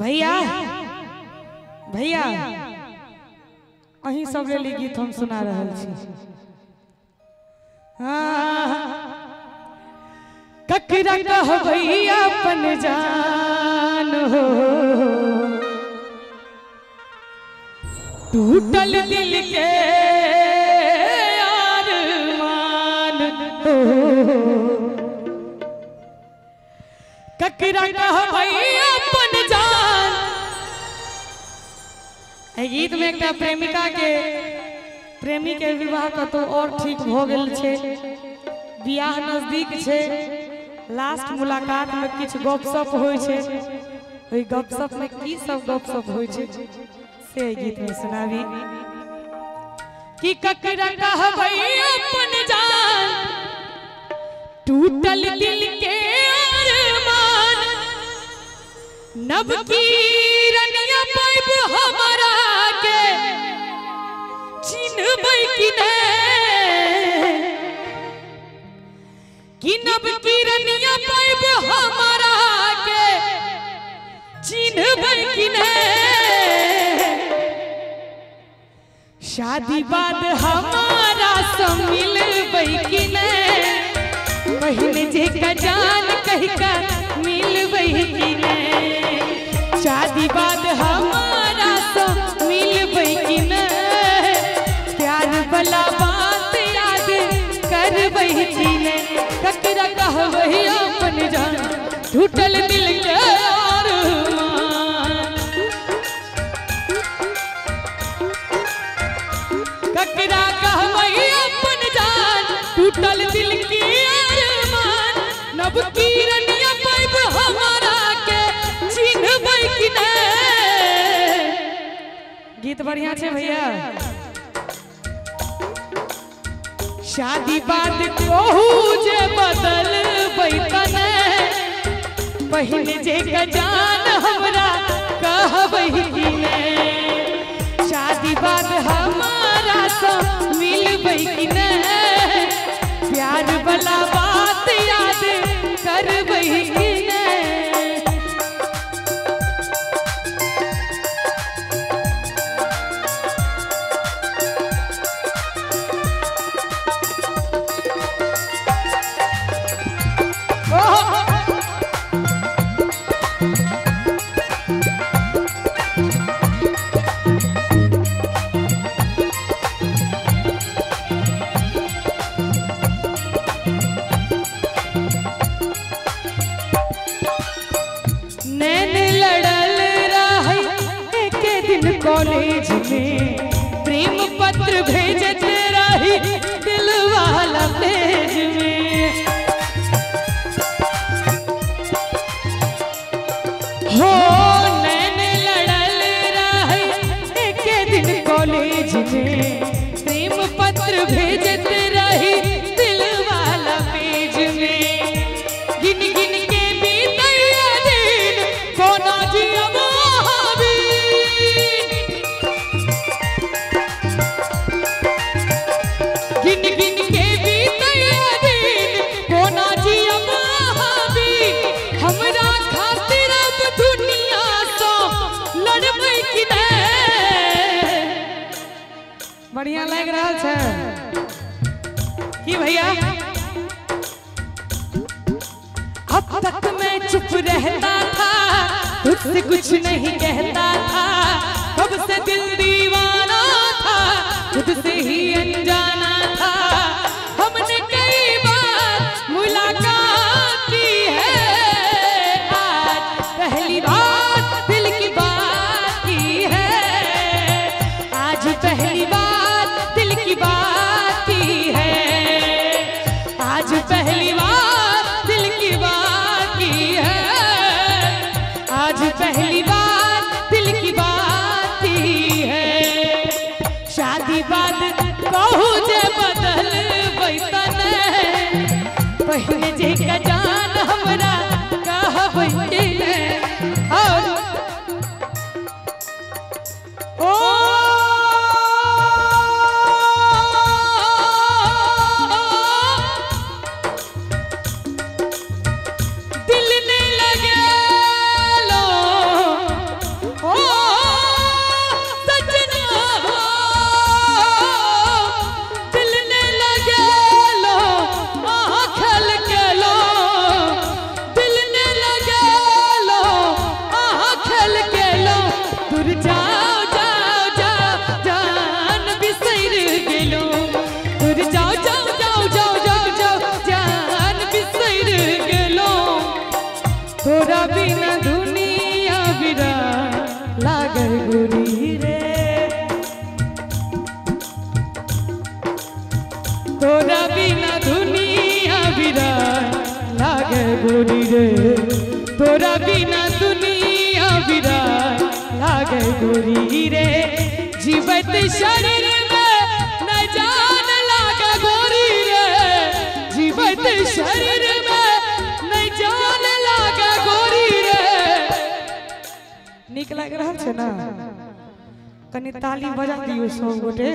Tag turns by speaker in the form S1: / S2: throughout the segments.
S1: भैया भैया अहीं सब लेल गीत हम सुना रहल छी। ककरा कहबै अपन जान हो, टूटल दिल के अरमान हो। ककरा कहबै अपन जान। एहि गीत में एकटा प्रेमिका के प्रेमी के विवाह कतौ और ठीक भ गेल छै, बियाह नजदीक छै, लास्ट मुलाकात में किछु गपशप होइ छै। ओहि गपशप में की सब गपशप होइ छै से एहि गीत में सुनाबी। कि ककरा कहबै अपन जान, टूटल दिल के अरमान, नव किरनिया पाइब हमरा के चिन्हबै कि नै, कि नव किरनिया पाइब हमरा के चिन्हबै कि नै। शादी बाद हमारा से मिलबै कि नै, पहिने जे का जान कहि का मिलबै कि नै। शादी बाद हमारा से मिलबै कि नै, प्यार वाला बात याद करबै कि नै। ककरा कहबै अपन जान, टूटल दिल के अरमान। ककरा कहबै अपन जान, टूटल दिल के अरमान, नव किरनिया पाइब हमारा के चिन्हबै कि नै। गीत बढ़िया छै भैया। शादी बाद कहू जे बदलबै त नै, पहिने जे का जान हमरा कहबै कि नै। शादी बाद हमारा से मिलबै कि नै, प्यार वाला बात याद करबै कि नै। नैन लड़ल रहे एक दिन कॉलेज में, प्रेम पत्र भेजत रही दिल वाला पेज में। हो नैन लड़ल रहे एक दिन कॉलेज में, प्रेम पत्र भेजत रही दिल वाला पेज में। गिन गिन के बीतैया दिन कोना जियब अहाबीन, गिन गिन के बीतैया दिन कोना जियब अहाबीन। हमरा खातिर अब दुनिया सँ लड़बै कि नै। बढ़िया लागि रहल छै की भैया? अब तक मैं चुप रहता था, तुझसे कुछ नहीं कहता था, कब से दिल दीवाना था, खुद से ही अनजाना था। हमने कई बार मुलाकात की है, आज पहली बार दिल की बात की है। आज पहली बार दिल की बात की है, आज पहली बार दिल की बात की है, आज पहली बार दिल की बात की है। शादी बाद कहू तोरा बिना दुनिया बिरा लागे गोरी रे, तोरा बिना दुनिया बिरा लागे गोरी रे, तोरा बिना दुनिया बिरा लागे गोरी रे। जीवत शरीर में न जान लागे गोरी रे, जीवत शरीर में न जान लागे गोरी रे। नीक लागि रहल छै ना? कनी ताली बजा दियौ सब गोटे।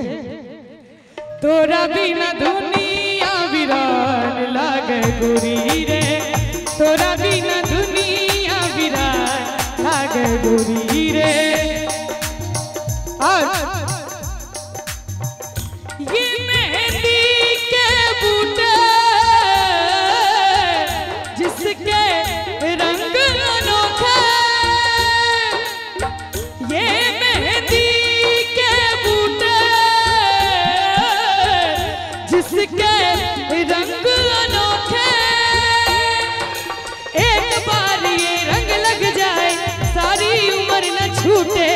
S1: तोरा बिना दुनिया बिरान लागे गोरी रे, तोरा बिना दुनिया बिरान लागे गोरी रे। और ये मेहंदी के बूटे जिसके रंग अनोखे, ये मेहंदी के बूटे जिसके रंग अनोखे, एक बार ये रंग लग जाए सारी उम्र न छूटे।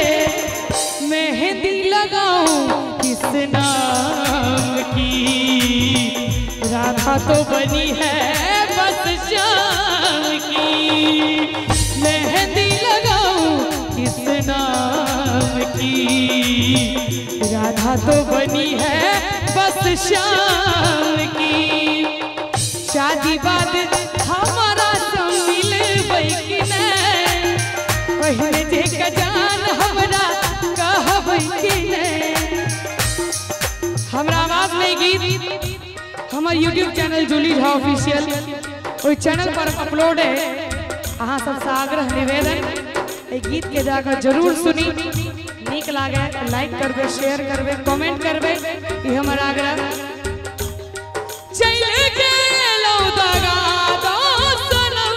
S1: मेहंदी लगाऊं किस नाम की, राधा तो बनी है बस श्याम की। मेहंदी लगाऊं किस नाम की, राधा तो बनी है बस श्याम की। शादी बाद हमारा संग मिलबै कि नै, पहिने जे जान हमरा कहबै कि नै। हमरा आवाज में गीत हमर YouTube channel Julie Jha official ओहि चैनल पर अपलोड है। अहाँ सबसँ आग्रह निवेदन, एहि गीत के जाकर जरूर सुनी, नीक लागे लाइक करबै, शेयर करबै, कमेंट करबै, ई हमर आग्रह। चल गेलौ दगा दो सनम,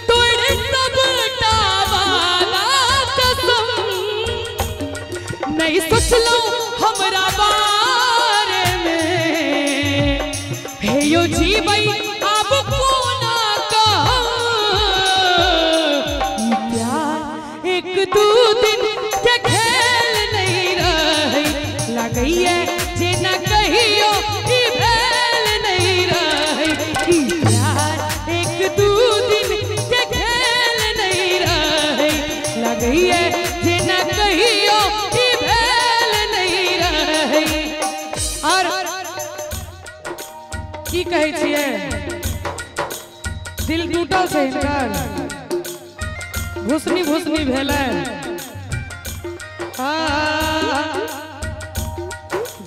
S1: तोड़ सबटा वादा कसम, नहीं सोचलौ हमरा बारे में, हे यो जीबै आब कोना कहूं। प्यार एक दू दिन के खेल नहीं रही, लगैया जेना कहियो ई भेल नहीं रही। प्यार एक दू दिन के खेल नहीं रही, लगैया जेना कहियो ई भेल नहीं रही। और की कहै छियै, दिल टूटल छै हिनकर, भूसनी भूसनी भेलै।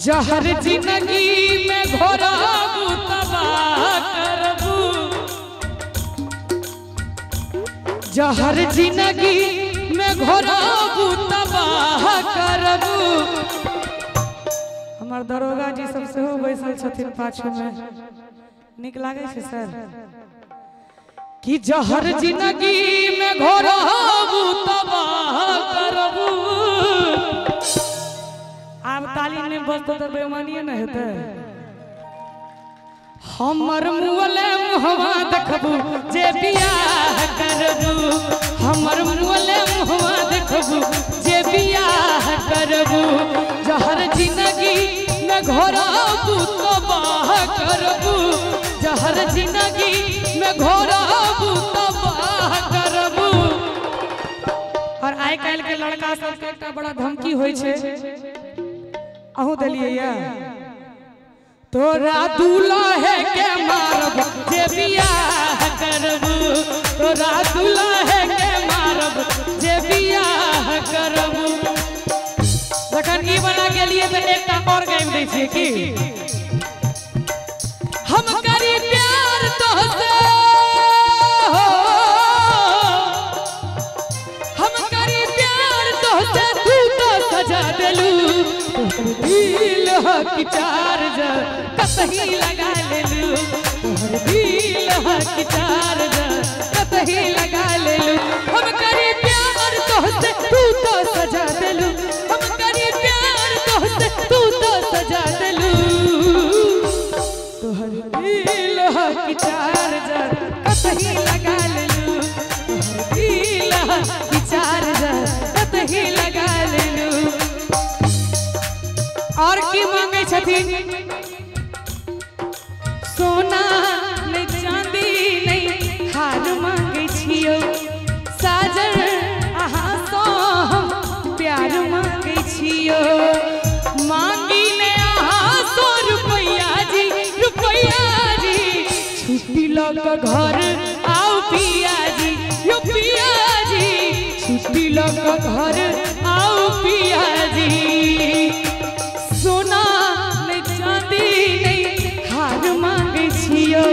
S1: जहर जिंदगी में घोराबू तबाह करबू, जहर जिंदगी में घोराबू तबाह करबू। हमर दरोगा जी सब सेहो बैसल छथिन पाछू में, नीक लागै छै सर? कि जहर जिंदगी में घोराबू तबाह करबू। आब ताली नहीं बजतौ तऽ बेमानिए न हेतै। हमर मुअले मुहवा देखबू जे बियाह करबू, हमर मुअले मुहवा देखबू जे बियाह करबू। जहर जिंदगी में घोराबू तबाह करबू, जहर जिंदगी में घोराबू तबाह करबू। और आइ काल्हि के लड़का सबके एकटा बड़ा धमकी होइ छै, अहूँ देलियै ये, तोरा दूल्हे के मारब जे बियाह करबू, तोरा दूल्हे के मारब जे बियाह करबू। जखन ई बना गेलियै तऽ एकटा और गाबि दै छियै की, हम करी प्यार तोहसे हो, हम करी प्यार तोहसे, तू तो सजा देलू। तोहर दिल हक चार्जर कतही लगा लेलू, तोहर दिल हक चार्जर कतही लगा लेलू। हम करी प्यार तोहसे, तू तो सजा देलू, हम करी प्यार तोहसे, तू तो सजा देलू। तोहर दिल हक चार्जर कतही लगा लेलू। छथिन सोना नहीं चांदी नहीं हार मांगे छियो साजन अहाँ सो हम प्यार मांगे छियो मांगी ने अहाँ सो रुपैया जी छुट्टी लऽ कऽ घर आउ पिया जी यो पिया जी छुट्टी लऽ कऽ घर आउ पिया जी सोना नहीं चांदी नहीं हार मांगे छियो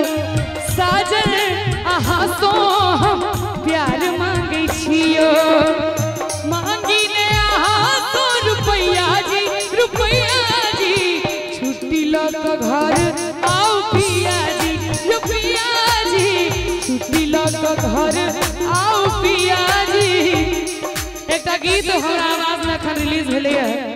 S1: साजन अहाँ सो हम प्यार मांगे छियो मांगी ने अहाँ सो रुपैया जी छुट्टी लऽ कऽ घर आउ पिया जी यो पिया जी छुट्टी लऽ कऽ घर आउ पिया जी। एकटा गीत हमरा आवाज में अखन रिलीज भेलैए।